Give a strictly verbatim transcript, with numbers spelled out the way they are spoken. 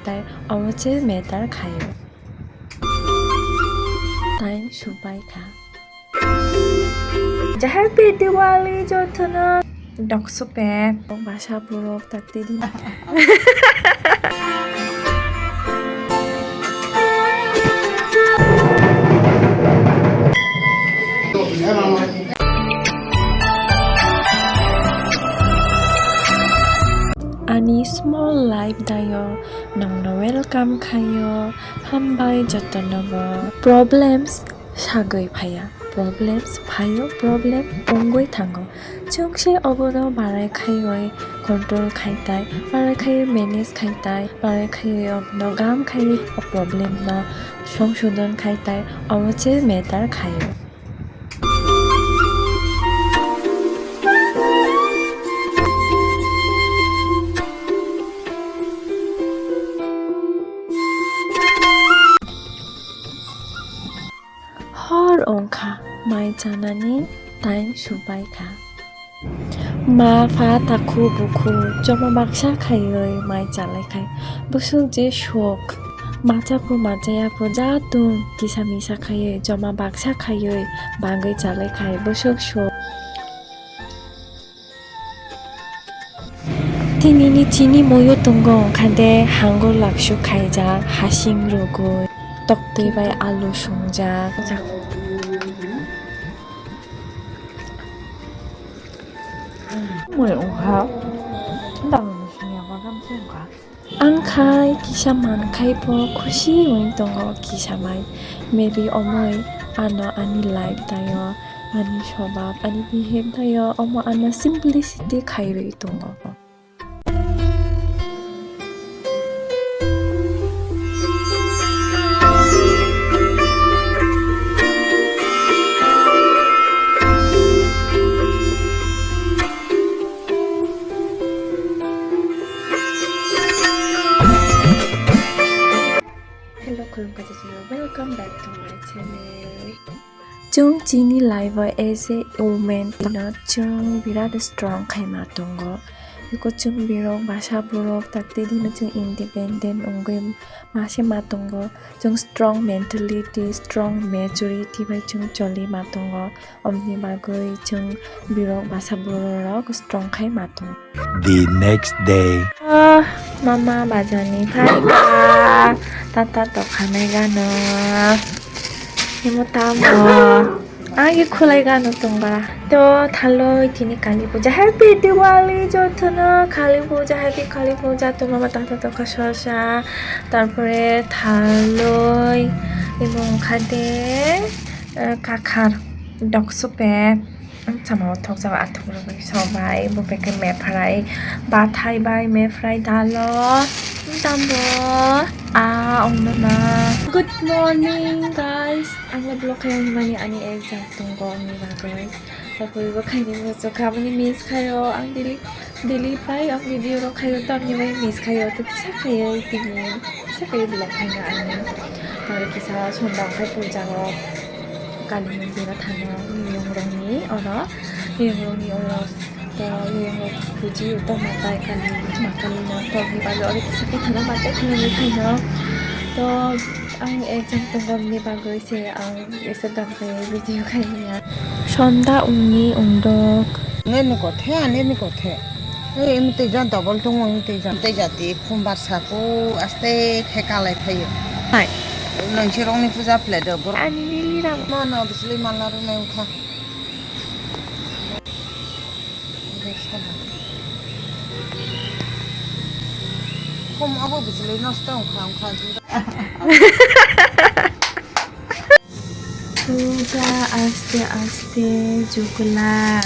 tai omo se matter khaio. Time subai kha. Happy Diwali jotono. Dokso pek. Basa borok tak tidi. Ani small life dayo nongno welcome khayo, hambai jotonobo. Problems sagwi phaiya, problems phaio, problem wngwi thango. Chwng se obono barai khaiwi control khai tai, barai khaiwi manage khai tai, barai khaiwi obono gam khaiwi o problem no songsodon khai tai, omo se matter khaio. Hor wngkha, mai chanani time subai kha. Ma pha takhu bukhu joma baksa khaiwi mai chalai khai. Bwswk je sok, macha phu machaya phu ja tung kisa misa khaiwi joma baksa khaiwi bagwi chalai khai bwswk sok. Tinini chini muiyo tongo wngkha de hango laksu khaijak, hasing rwgwi, toktwi bai alu sungjak. Mui wngkha, ang khai kisa mankhai bo khusi wng tongo kisa bai. Maybe omoi ano ani life dayo, ani swbab, ani behave dayo, omo ano simplicity khairwi tongo. Hello, khulumkha, welcome back to my channel. Chwng chini life o as a woman no chwng birat strong khaima tongo. Beko chwng birok basa borok takti dino chwng independent wngwi ma se ma tongo. Chwng strong mentality, strong maturity bai chwng choli ma tongo. Omni bagwi chwng birok basa borok strong khai ma tongo. The next day. Ah, mama bazar ni phai ba. Tata tokhanai gano. Imo tamo. Agi khulai gano tongba. To thaloi tini Kali Puja. Happy Diwali jotono. Kali Puja, happy Kali Puja. To mama tata tokha sosa. Tarpore thaloi. Imo khade, eh, kakhar. Dokso pek. Ang sama o thokjak athuk rwgwi sobai, bo pekhe mepharai, bathai bai mepharai dalo. Tambo a ongno na. Good morning, guys. Ang le vlog khaiyang mani ani exam tongo, ani bagwi. Tapoi bo khaini muchukha, mani miss khayo, ang daily, daily pai ang video rok khayo, tamni bai miss khayo, to kisa khayo, tini kisa khayo vlog khaina ani. Tare kisa sundang khai puja rok. Kali mondir o thangna niyong rokni oro, niyong rokni oro, to niyong rok puji o tongma tai kali, ma kali no tongni bagwi oro kisa khe thangna batai thangna nai khaino. To ang exam tongmani bagwi se ang exam tongmani video khaimya. Sonda ungni ungdok. Nini kothe, nini kothe. Ei, imi tei jan double tongo, imi tei jan. Tei jati khumbar sako aste khe kalai phaio. Hai. Nangsi rokni puja plate o borok. Ani lili ram. Mano bisli mala rwnai wngkha. Khum abo bisli nosto wngkha, wngkha. Puja aste aste jukla.